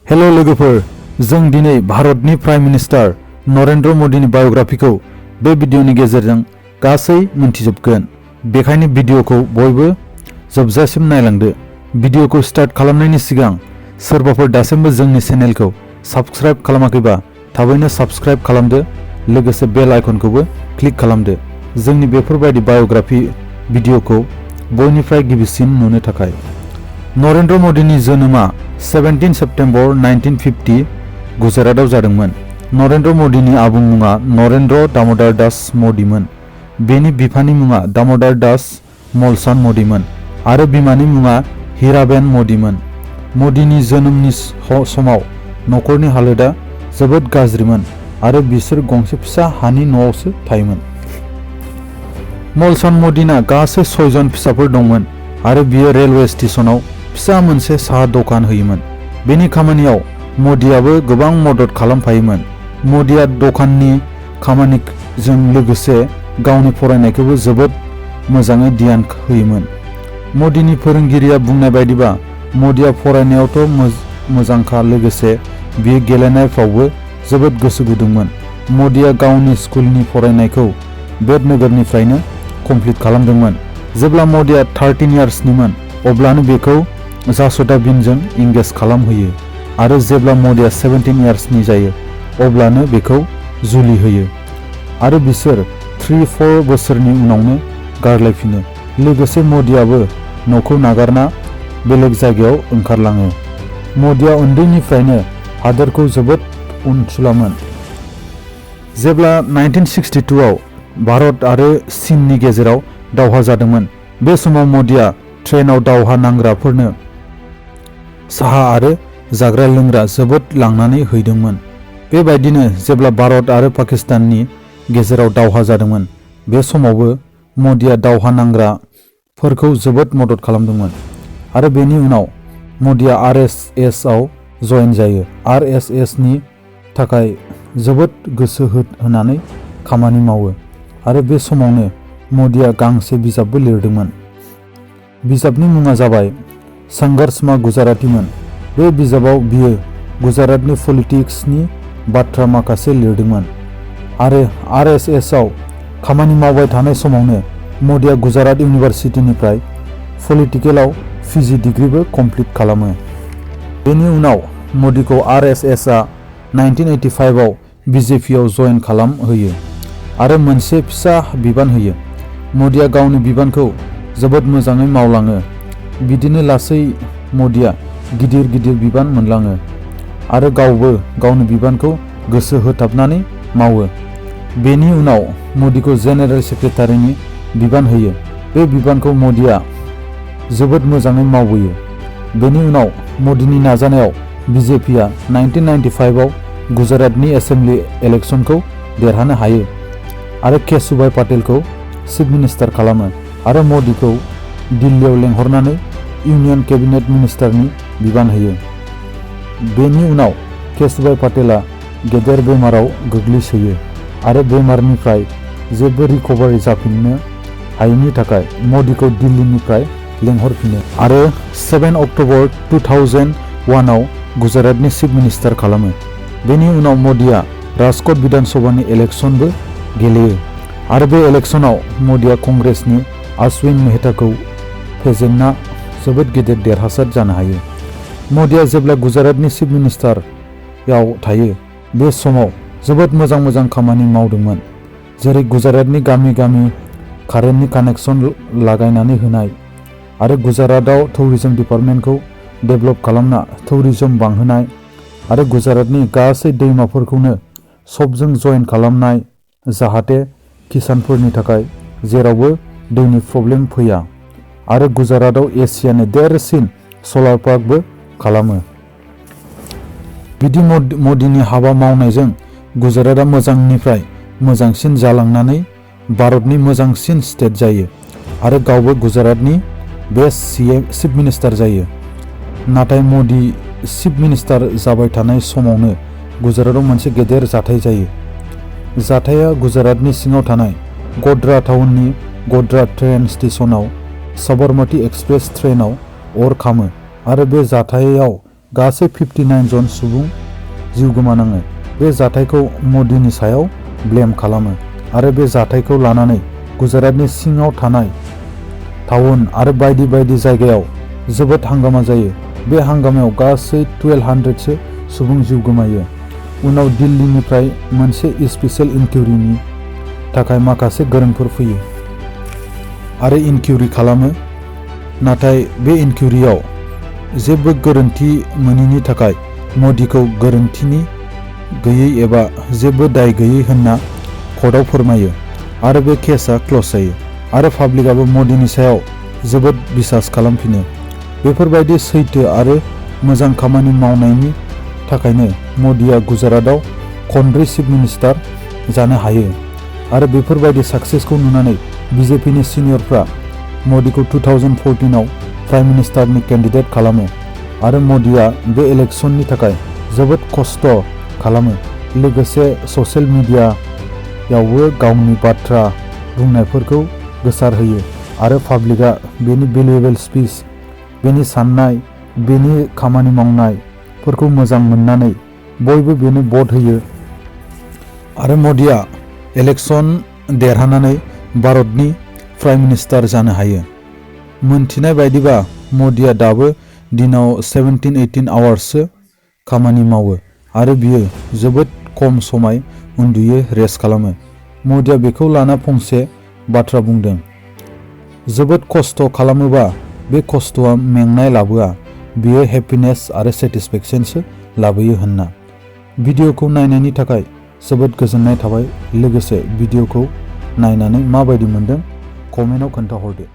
Hello लोगोफोर, जों दिनै भारतनि प्राइम मिनिस्टार नरेन्द्र मदिनि बायोग्राफिखौ बे भिडिअनि गेजेरजों गासै मिन्थिजोबगोन। बेखायनो भिडिअखौ बयबो जोबजासिम नायलांदो। भिडिअखौ स्टार्ट खालामनायनि सिगां सोरबाफोर दासिमबो जोंनि चेनेलखौ साबस्क्राइब खालामाखैबा थाबैनो साबस्क्राइब खालामदो, लोगोसे बेल आइकनखौबो क्लिक खालामदो जोंनि बेफोरबायदि बायोग्राफि भिडिअखौ बयनिफ्राय गिबिसिन नुनो थाखाय। नरेन्द्र मदिनि जोनोमा 17 सेप्टेम्बर 1950 गुजरातआव जादोंमोन। नरेन्द्र मदिनि आबुं मुङा नरेन्द्र दामोदार दास मदिमोन। बेनि बिफानि मुङा दामोदार दास मलसान मदिमोन आरो बिमानि मुङा हिराबेन मदिमोन। मदिनि जोनोमनि समाव नखरनि हालोदा जोबोद गाज्रिमोन आरो बिसोर गंसे फिसा हानि न'आवसो थायोमोन। मलसान मदिना गासै 6 जन फिसाफोर दंमोन आरो बियो रेलवे स्टेशनाव फिसा मोनसे साहा दखान होयोमोन। बेनि खामानियाव मदियाबो गोबां मदद खालामफायोमोन। मदिया दखाननि खामानिजों लोगोसे गावनि फरायनायखौबो जोबोद मोजाङै ध्यान होयोमोन। मदिनि फोरोंगिरिया बुंनाय बायदिबा मदिया फरायनायावथ' मोजांखा, लोगोसे बियो गेलेनायफ्रावबो जोबोद गोसो गुदुंमोन। मदिया गावनि स्कुलनि फरायनायखौ बेद नोगोरनिफ्रायनो कमप्लिट खालामदोंमोन। जेब्ला मदिया 13 इयार्सनिमोन अब्लानो बेखौ जासोदा बिनजों इंगेज खालामहोयो आरो जेब्ला मदिया 17 इयार्सनि जायो अब्लानो बेखौ जुलि होयो आरो बिसोर 3-4 बोसोरनि उनावनो गारलायफिनो। लोगोसे मदियाबो न'खौ नागारना बेलेग जायगायाव ओंखारलाङो। मदिया उन्दैनिफ्रायनो हादोरखौ जोबोद अनसुलामोन। जेब्ला 1962 आव भारत आरो चीननि गेजेराव दावहा जादोंमोन, बे समाव मदिया ट्रेनाव दावहा नांग्राफोरनो साहा आरो जाग्रा लोंग्रा जोबोद लांनानै हैदोंमोन। बेबायदिनो जेब्ला भारत आरो पाकिस्ताननि गेजेराव दावहा जादोंमोन, बे समावबो मदिया दावहा नांग्राफोरखौ जोबोद मदद खालामदोंमन आरो बेनि उनाव मदिया RSS आव जयेन जायो। RSS नि थाखाय जोबोद गोसो होनानै खामानि मावो आरो बे समावनो मदिया गांसे बिजाबबो लिरदोंमोन। बिजाबनि मुङा जाबाय संघर्षमा गुजरातीमोन। बे बिजाबाव बियो गुजरातनि पलिटिक्सनि बाथ्रा माखासे लिरदोंमोन आरो RSS आव खामानि मावबाय थानाय समावनो मदिया गुजरात इउनिभार्सिटिनिफ्राय पलिटिकेलाव PG डिग्रीबो कमप्लिट खालामो। बेनि उनाव मदिखौ RSS आ 1985 आव BJP आव जयेन खालामहोयो आरो मोनसे फिसा बिबान होयो। मदिया गावनि बिबानखौ जोबोद मोजाङै मावलाङो। बिदिनो लासै मदिया गिदिर गिदिर बिबान मोनलाङो आरो गावबो गावनि बिबानखौ गोसो होथाबनानै मावो। बेनि उनाव मदिखौ जेनेरेल सेक्रेटारिनि बिबान होयो। बे बिबानखौ मदिया जोबोद मोजाङै मावबोयो। बेनि उनाव मदिनि नाजानायाव BJP आ 1995 आव गुजरातनि एसेम्बलि इलेक्शनखौ देरहानो हायो आरो केशुभाई पाटेलखौ चिफ मिनिस्टार खालामो आरो मदिखौ दिल्लीयाव लेंहरनानै इउनियन केबिनेट मिनिस्टारनि बिबान होयो। बेनि उनाव केशुभाई पाटेला गेदेर बेमाराव गोग्लैसोयो आरो बेमारनिफ्राय जेबो रिकभारि जाफिननो हायैनि थाखाय मदिखौ दिल्लीनिफ्राय लेंहरफिनो आरो 7 अक्ट'बर 2001 आव गुजरातनि चिफ मिनिस्टार खालामो। बेनि उनाव मदिया राजक'ट विधान सभानि इलेक्शनबो गेलेयो आरो बे इलेक्शनाव मदिया कंग्रेसनि अश्विन मेहताखौ फेजेनना जोबोद गिदिर देरहासार जानो हायो। मदिया जेब्ला गुजरातनि चिफ मिनिस्टारआव थायो, बे समाव जोबोद मोजां खामानि मावदोंमोन, जेरै गुजरातनि गामि गामि कारेन्टनि कानेक्सन लागायनानै होनाय आरो गुजरातआव टुरिजम डिपार्टमेन्टखौ डेभेलप खालामना टुरिजम बांहोनाय आरो गुजरातनि गासै दैमाफोरखौनो सबजों जयेन खालामनाय, जाहाथे किसानफोरनि थाखाय जेरावबो दैनि प्रब्लेम फैया आरो गुजरातआव एसियानि देरसिन सलार पार्कबो खालामो। बिदि मदिनि हाबा मावनायजों गुजरातआ मोजांनिफ्राय मोजांसिन जालांनानै भारतनि मोजांसिन स्टेट जायो आरो गावबो गुजरातनि बेस्ट चिफ मिनिस्टार जायो। नाथाय मदि चिफ मिनिस्टार जाबाय थानाय समावनो गुजरातआव मोनसे गेदेर जाथाय जायो। जाथाया गुजरातनि सिङाव थानाय ग'ध्रा टाउननि ग'ध्रा ट्रेन स्टेशनाव साबरमती एक्सप्रेस ट्रेनाव अर खामो आरो बे जाथायाव गासै 59 जन सुबुं जिउ गोमानाङो। बे जाथायखौ मदिनि सायाव ब्लेम खालामो आरो बे जाथायखौ लानानै गुजरातनि सिङाव थानाय टाउन आरो बायदि बायदि जायगायाव जोबोद हांगामा जायो। बे हांगामायाव गासै 1200 सुबुं जिउ गोमायो। उनाव दिल्लीनिफ्राय मोनसे स्पेशेल इनक्वायरिनि थाखाय माखासे गोरोंफोर फैयो आरो इनक्वायरि खालामो, नाथाय बे इनक्वायरियाव जेबो गोरोन्थि मोनैनि थाखाय मदिखौ गोरोन्थिनि गैयै एबा जेबो दाय गैयै होनना कर्टआव फोरमायो आरो बे केसआ क्ल'ज जायो आरो पाब्लिकआबो मदिनि सायाव जोबोद बिसास खालामफिनो। बेफोरबायदि सैथो आरो मोजां खामानि मावनायनि थाखायनो मदिया गुजरातआव खनब्रै चिफ मिनिस्टार जानो हायो आरो बेफोरबायदि साक्सेसखौ नुनानै बिजेपिनि सिनियरफ्रा मदिखौ 2014 आव प्राइम मिनिस्टारनि केन्डिडेट खालामो आरो मदिया बे इलेक्शननि थाखाय जोबोद खस्थ' खालामो। लोगोसे ससियेल मिडियायावबो गावनि बाथ्रा बुंनायफोरखौ गोसारहोयो आरो पाब्लिकआ बेनि भेलुएबल स्पिच, बेनि साननाय, बेनि खामानि मावनायफोरखौ मोजां मोननानै बयबो बेनो भट होयो आरो मदिया इलेक्शन देरहानानै भारतनि प्राइम मिनिस्टार जानो हायो। मोनथिनाय बायदिबा मदिया दाबो दिनाव 17-18 आवार्ससो खामानि मावो आरो बियो जोबोद खम समाय उन्दुयो, रेस्ट खालामो। मदिया बेखौ लाना फंसे बाथ्रा बुंदों, जोबोद खस्थ' खालामोबा बे खस्थ'आ मेंनाय लाबोआ, बियो हेपिनेस आरो सेटिसफेक्शनसो लाबोयो होनना। भिडिअखौ नायनायनि थाखाय जोबोद गोजोननाय थाबाय। लोगोसे भिडिअखौ नायनानै माबायदि मोनदों कमेन्टआव खोन्थाहरदो।